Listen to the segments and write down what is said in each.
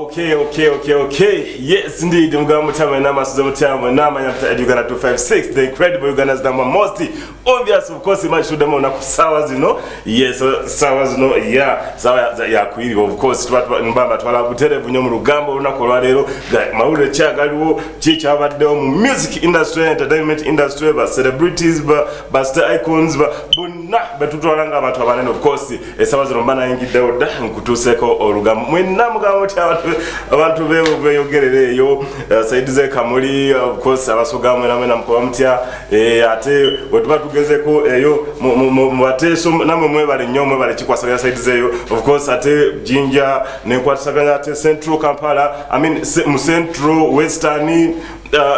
Okay. Yes, indeed. Mugamba mutya mwena amasuze mutya mwena amanya mutya Ed Uganda 256, the incredible Uganda's number most obvious, of course, imashudemo na sawa zino. Yes, sawa zino, yeah, sawa ya kuyiriba, of course, tuba mbamba twala buterevu nnyo mu lugambo olunaku olwaleero. Mawulire kyagaliwo ki kyabaddewo mu music industry, entertainment industry, ba celebrities, ba star icons, ba bonna betutwala nga abantu abanene. Of course, esawa zino mba nayingiddewo dda nkutuuseeko olugambo. Mwenna mugamba mutya abantu beyogerera eyo side z'e Kamuli? Of course, abasoga mwena mwena mukoba mutya? Ate wetuba tugezeko eyo mu Bateeso, namwe mwebale nnyo, mwebale kikwasaganya side zeeyo. Of course, ate Jinja nenkwasaganya, ate Central Kampala, I mean, mu Central, Western,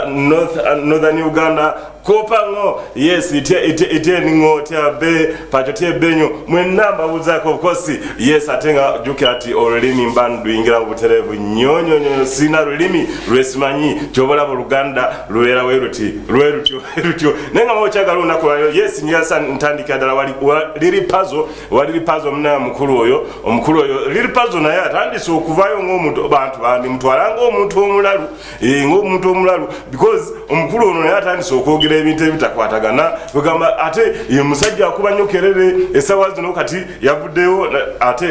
North, Northern Uganda kopango. Yes, ite ite ite ningo tya be pacho tye benyo, mwenna mbabuzaako. Of course, yes, ate nga jjukira nti olulimi mba nduyingira mu butereevu nnyo nnyo nnyo. Sirina lulimi lwesimanyi, kyobalaba Oluganda lubeera we luti, lwe lutyo lutyo. Naye nga maokyagala olunaku lwaliro, yes, njasa ntandikira ddala wali Lil Pazo, wali Lil Pazo omuna mukulu oyo, omukulu oyo Lil Pazo naye atandise okuvaayo ng'omuntu bantu bandimutwala ng'omuntu omulalu, ng'omuntu omulalu, because omukulu ono naye atandise okwogera ebintu ebitakwatagana. Kwegamba ate ye musajja akuba nnyo kerere essaawa zino. Kati yavuddeyo ate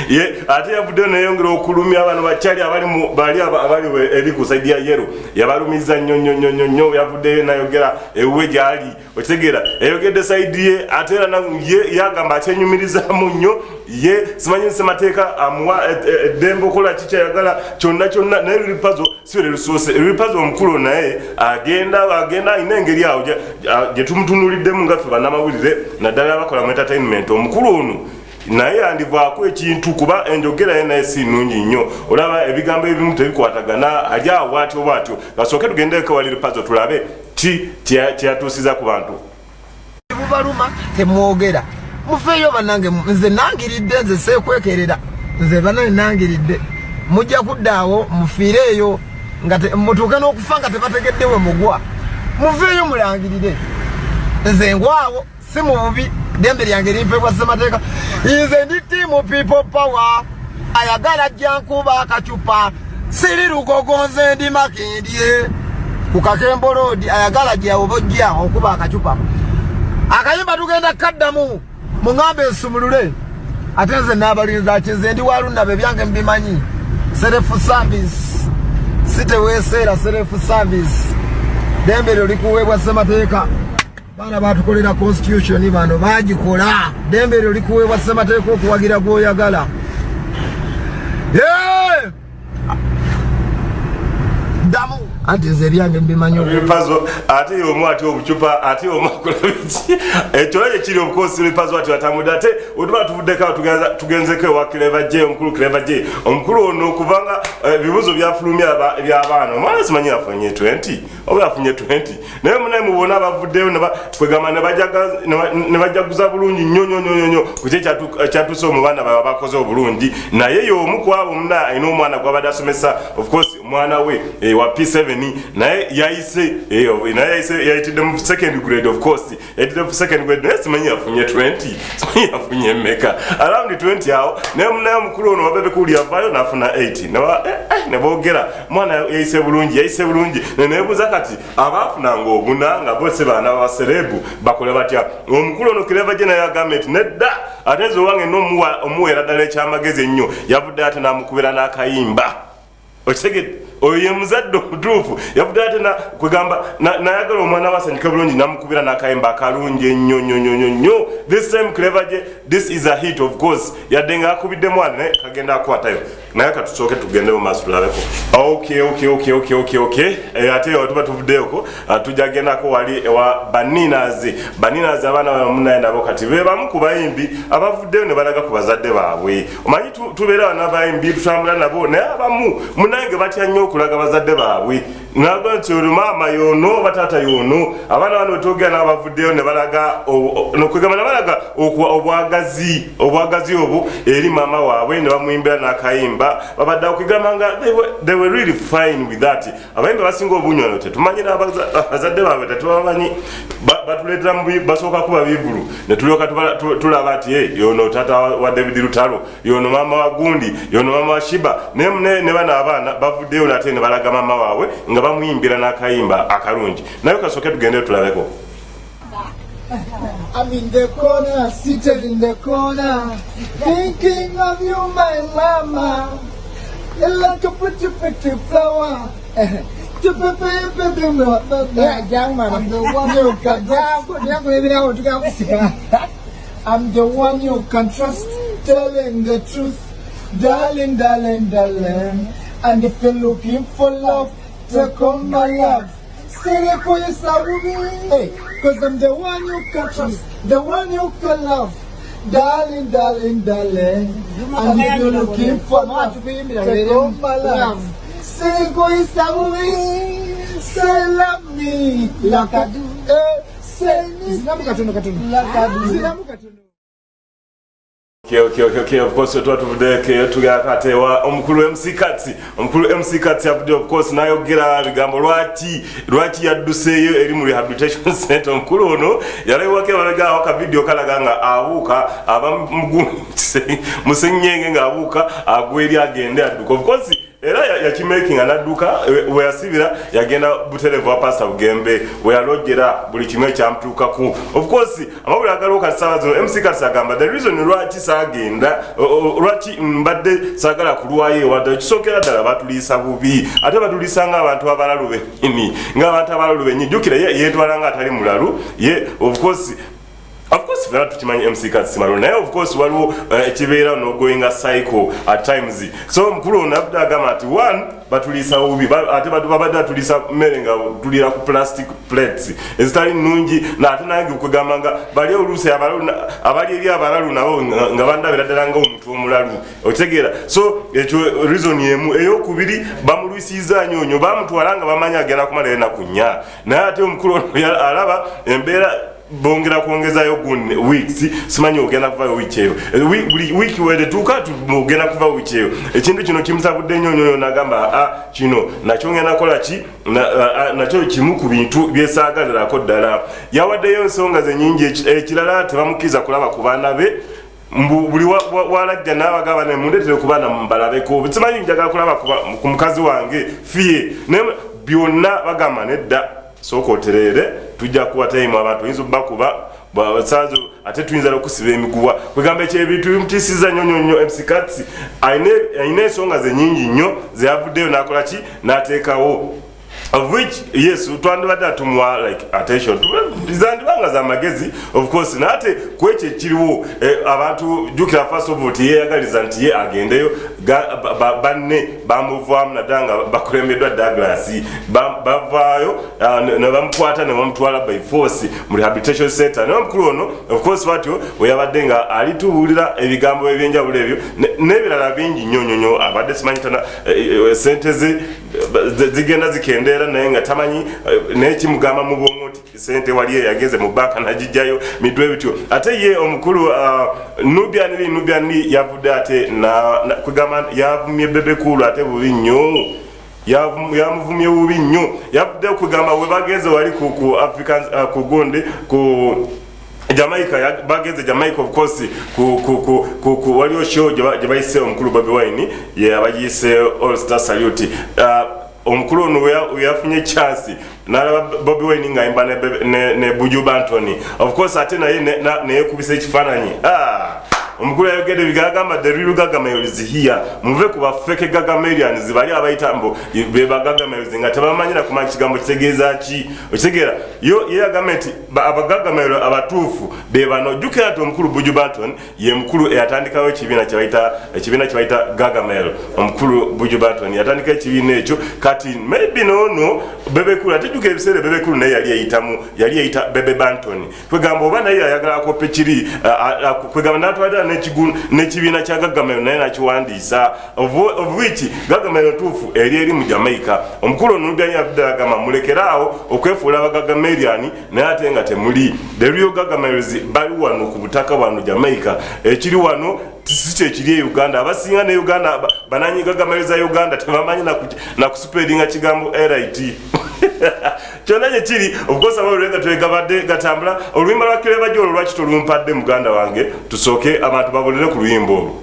ye ate yavuddeyo neyongera okulumya bano bakyali abali bali abali eri ku side ya yellow. Yabalumiza nnyo nnyo nnyo nnyo nnyo. Yavuddeyo nayogera ewuwe gyali, okitegeera, eyogedde side ye, ate era ye yagamba akyenyumirizamu nnyo. Ye simanyi ssemateeka amuwa eddembe okukola kikyayagala kyonna kyonna. Naye Lil Pazo si lwe lusoose. Lil Pazo omukulu naye agenda alina engeri awo gye tumutunuliddemu nga ffe bannamawulire, naddala abakola mu entertainment. Omukulu ono naye yandivaako ekintu, kuba enjogera ye naye si nnungi nnyo. Olaba ebigambo ebimu tebikwatagana, ali awo bwatyo bwatyo. Kasooke tugendeko wali Lil Pazo tulabe ki kyeyatuusiza ku bantu. Bubaluma temwogera, mufeeyo bannange. Nze nangiridde, nze seekwekerera, nze bannange nangiridde. Mujja kuddaawo mufiireeyo nga mutuuke n'okufa nga tebategedde we mugwa. Muveeyo mulangirire. Nze ngwawo si mu bubi, ddembe lyange limpeebwa ssemateeka. Nze ndi team People Power, ayagala ajja nkuba akacupa. Siri Lugogo, nze ndi Makindye ku Kakembo Road. Ayagala jja oba ojja okuba akacupa. Akayimba tugenda kaddamu, muŋambe ensumulule. Ate nze naabalinza ki? Nze ndi walunaba, ebyange mbimanyi. Self service siteweeseera, self service dembe lyo likuweebwa ssemateeka. Baana batukolera constitution, bano bagikola. Dembe lyo likuweebwa ssemateeka okuwagira gwoyagala. Yeah! Ddamu, anti nze ebyange mbimanyi. Lil Pazo ate omu ate obucupa, ate omu akola biki, ekyo nakyo kiri. Of course, Lil Pazo ati atambudde. Ate wetuba tuvuddeko awo, tugenzeko ewa Clever J, omukulu Clever J. Omukulu ono kubanga ebibuuzo byafulumya eby'abaana, omwana simanyi yafunye 20 oba yafunye 20, naye munaye mubona abavuddeyo kwegamba ne bajaguza bulungi nnyo nnyo nnyo nnyo ku ki ekyatuuse mu baana baabwe abakoze obulungi. Naye y'omu ku abo muna alina omwana gw'abadde asomesa, of course, omwana we wa P7, naye yayise, naye yayise, yayitidde mu second grade. Of course, yayitidde mu second grade, naye simanyi yafunye 20, simanyi yafunye mmeka, around 20 awo. Naye munaye omukulu ono wa Bebe Cool yavaayo n'afuna 8, ne boogera mwana yayise bulungi, yayise bulungi. Neneebuuza kati abaafunanga obuna nga bose baana ba celeb bakole batya? Omukulu ono Clever J naye agambye nti nedda, ate nze owange omuweera ddala ekyamagezi ennyo. Yavudde ate n'amukubira n'akayimba, okitegedde? Oyo ye muzadde omutuufu. Yavudde ate kwegamba nayagala omwana we asanyuke bulungi, namukubira n'akayimba akalungi ennyo nnyo nnyo nnyo nnyo. This time Clever J, this is a hit, of course, yadde nga akubidde mwana, naye kagenda akwatayo. Naye katusooke tugende mu maaso tulabeko. Okay. Ate tuba tuvuddeyoko, tujja gendako wali ewa Baninas. Baninas, abaana bamunaye nabo kati be bamu ku bayimbi abavuddeyo ne balaga ku bazadde baabwe. Omanyi tubeera bano abayimbi tutambula nabo, naye abamu munange. Munange batya nnyo okulaga bazadde baabwe, naga nti olwo maama yono oba taata yono. Abaana bano wetwogera nabo bavuddeyo ne balaga, nokwegamba ne balaga obwagazi obwo eri maama waabwe, ne bamuyimbira n'akayimba. Babadde okwegamba nga they were really fine with that. Abayimbi abasinga obunyono tetumanyi abazadde baabwe, tetubamanyi. Batuleetera basooka kuba bivulu ne tulyoka tulaba nti, "Hey, yono taata wa David Lutalo, yono maama wa gundi, yono maama wa Sheebah." Ne bano abaana bavuddeyo nate ne balaga maama waabwe nga bamuyimbira n'akayimba akalungi. Naye kasooke tugende tulabeko. I'm in the corner, seated in the corner, thinking of you, my mama. You're like a pretty, pretty flower. Jangu mama. I'm the one you can trust. Jangu. I'm the one you can trust, telling the truth, darling, darling, darling. And if you're looking for love, take on my love. Hey, 'cause I'm the one you can trust, the one you can love. Darling, darling, darling. And if you're looking for love, take on my love. Say love me like I do. Eh, say me Zinamu katono katono. like I do. Zinamu katono. Okay. Of course tuba tuvuddeko, tugenda ate wa omukulu MC Kats. Omukulu MC Kats avudde, of course, n'ayogera bigambo lwaki yadduseeyo eri mu rehabilitation center. Omukulu ono yalabibwako emabega awo, akavidiyo kalaga nga abuuka ava musenyenge, ng'abuuka agwa eri agende adduka. Of course era yakimakinga n'adduka. We yasibira yagenda buterevu wa Pastor Bugembe, we yalojjera buli kimu ekyamutuukaku. Of course amawulire agaliwo kati saawa zino, MC Kats agamba the reason lwaki saagenda, lwaki mbadde saagala kulwayo ewadde, ekisookera ddala batuliisa bubi, ate batuliisa ng'abantu abalalu bennyini, ng'abantu abalalu bennyini. Jjukira ye yeetwala nga atali mulalu ye. Of course fena tukimanyi MC Kats mulalu, naye of course waliwo ekibeera nogoinga cycle at times. So omukulu ono abudde agamba nti one, batuliisa bubi, ate babadde batuliisa mmere nga tuliira ku plastic plates ezitali nnungi. Ate nange kwegamba nga bali oluusi abali eri abalalu nabo nga bandabira ddala nga omuntu omulalu, okitegeera? So ekyo reason emu. Eyokubiri, bamulwisiza nnyo, bamutwala nga bamanyi agenda kumala enaku 4, naye ate omukulu ono alaba embeera bongera kwongezayo gun weeks, simanyi ogenda kuvayo wiiki eyo. Buli wiiki wetetuuka ogenda kuva wiiki eyo. Ekintu kino kimusabudde nnyo nnyo, nagamba a kino nakyo ngenda kola ki, nakyo kimu ku bintu byesaagalirako ddala. Yawaddeyo ensonga ze nyingi. Ekirala, tebamukkiriza kulaba ku baana be. Buli walajja n'abagamba ne mundeetere ku baana mbalabeko, simanyi njagala kulaba ku mukazi wange fiye, naye byonna bagamba nedda, sooka otereere, tujja kuwa time, abantu oyinza obbakuba sanzo, ate tuyinza n'okusiba emiguwa. Kwegamba ekyo ebintu bimutiisiza nnyo nnyo nnyo. MC Kats alina ensonga ze nyingi nnyo zeyavuddeyo n'akola ki, n'ateekawo, of which yes, twandibadde atumuwa like attention, zandibanga za magezi of course. Naye ate ku ekyo ekiriwo, abantu jjukira first of all tiyeyagaliza nti ye agendeyo. Banne bamuvaamu, naddala nga bakulembeddwa Douglas. Bavaayo ne bamukwata ne bamutwala by force mu rehabilitation center. Naye omukulu ono of course batyo we yabadde nga alitubuulira ebigambo ebyenjawulo ebyo n'ebirala bingi nnyo nnyo nnyo. Abadde simanyi tana sente ze zigenda zikendeera, naye nga tamanyi, naye kimugamba mu bwongo nti sente wali yageze mu banka nagijjayo mitwe bityo. Ate ye omukulu Nubian Li, Nubian Li yavudde ate kwegamba yavumye Bebe Cool ate bubi nnyo. Yamuvumye bubi nnyo. Yavudde kugamba we bagenze wali ku African, ku gundi, ku Jamaica, bagenze Jamaica, of course ku waliwo show gye bayise omukulu Bobi Wine, ye abagiyise All Star Salute. Omukulu ono we yafunye chance nalaba Bobi Wine ng'ayimba ne Buju Banton, of course ate naye neyekubisa ekifaananyi. Ah! Omukulu yayogedde bigagamba the real Gagamel is here, muve ku ba fake Gagamelians bali abayita mbu be ba Gagamels nga tebamanyi na kumanya kigambo kitegeeza ki, okitegeera? Yo ye yagambye nti abagagamel abatuufu be bano. Jjukira nti omukulu Buju Banton ye mukulu eyatandikawo ekibiina kye bayita Gagamel. Omukulu Buju Banton yatandikawo ekibiina ekyo. Kati maybe noono Bebe Cool, ate jjukira ebiseera Bebe Cool naye yali eyitamu, yali eyita Bebe Banton, kwegamba oba naye ayagala akope kiri, kwegamba natwalira. N'ekibiina kya Gagamel naye nakiwandiisa, of which Gagamel ntuufu eri mu Jamaica. Omukulu ono Nubian yavudde agamba mulekeraawo okwefuula Abagagamerian naye ate nga temuli. The real Gagamels bali wano ku butaka wano Jamaica. Ekiri wano si kyekiri e Uganda. Abasinga ne Uganda bananyi Gagamel za Uganda tebamanyi nakuspellinga kigambo rit kyonna gyekiri. Of course, abaolwenga twegabadde gatambula oluyimba lwa Clever J olwo lwaki tolumpadde, muganda wange? Tusooke abantu babulire ku luyimba olwo.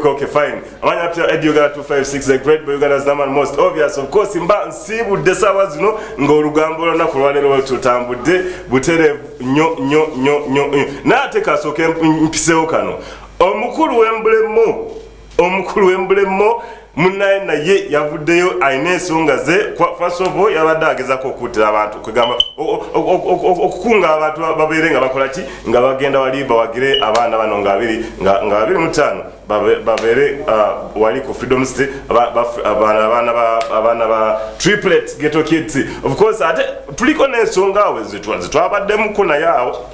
Okay, fine. Amanya apya Eddie Uganda 256, the great boy Uganda's number one most obvious. Of course, mba nsiibudde saawa zino ng'olugambo olunaku lwaleero tutambudde butereevu nnyo nnyo nnyo nnyo nnyo. Naye ate kasooke mpiseewo kano. Omukulu w'embulemu, omukulu w'embulemu munnaye naye yavuddeyo alina ensonga ze. First of all, yabadde agezako okuttira abantu, kwegamba okukunga abantu babeere nga bakola ki, nga bagenda wali bawagire abaana bano nga 25 babeere wali ku Freedom City, abaana ba triplet ghetto kids. Of course, ate tuliko n'ensonga awo zetwabaddemuko naye awo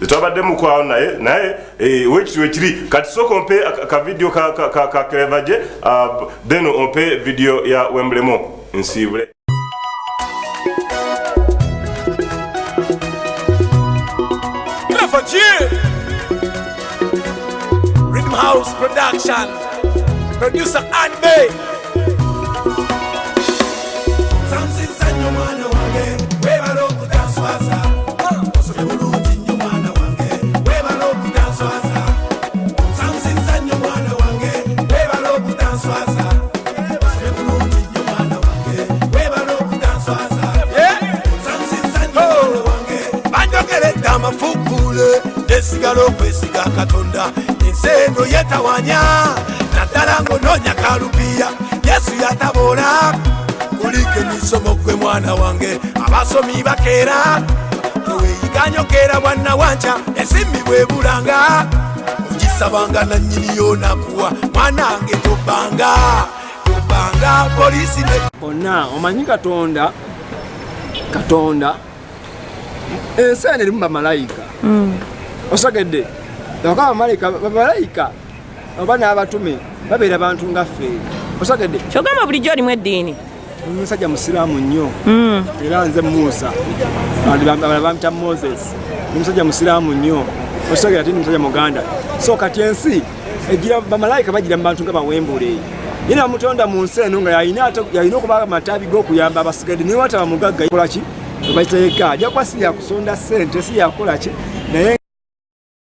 zetwabaddemuko awo naye wekiri wekiri. Kati sooka ompe ka video ka Clever J, then ompe video ya Wemblemo nsiibule. Clever J. Rhythm House Production. Producer Anne. Sansiza nnyo mwana wange, webale okutanswaza. Osome bulungi nnyo mwana wange, webale okutanswaza. Sansiza nnyo mwana wange, webale okutanswaza. Osome bulungi nnyo mwana wange, webale okutanswaza. Sansiza nnyo mwana wange. Banjogeredde amafuukule, nesigala okwesiga Katonda. Ensi eno yetawanya, naddala ng'onoonya kalupiya. Yesu yataboola kuliko emisomo gwe mwana wange, abasomi bakeera teweeyiganyokera bwannawanca. Ensimbi bwebulanga ogisabanga nannyiniyo nakuwa. Mwanange, tobbanga, tobbanga polisi ne Bonna omanyi Katonda, Katonda ensi eno erimu bamalayika. Osogedde oka bamalayika oba n'abatume babeera bantu nga ffe. Osogedde? Kyogamba bulijjo olimu eddiini? Musajja musiraamu nnyo era nze Musa, abalala bampita Moses. Ndi musajja musiraamu nnyo, osogera, ate ndi musajja muganda. So kati ensi egira bamalayika bagira mu bantu nga bawembule ye namutonda mu nsi eno nga yalina okuba amatabi g'okuyamba abasigadde. Naye wataba mugagga kolaki, bakiteeka ajja kuba si yakusonda ssente, si yakukola ki.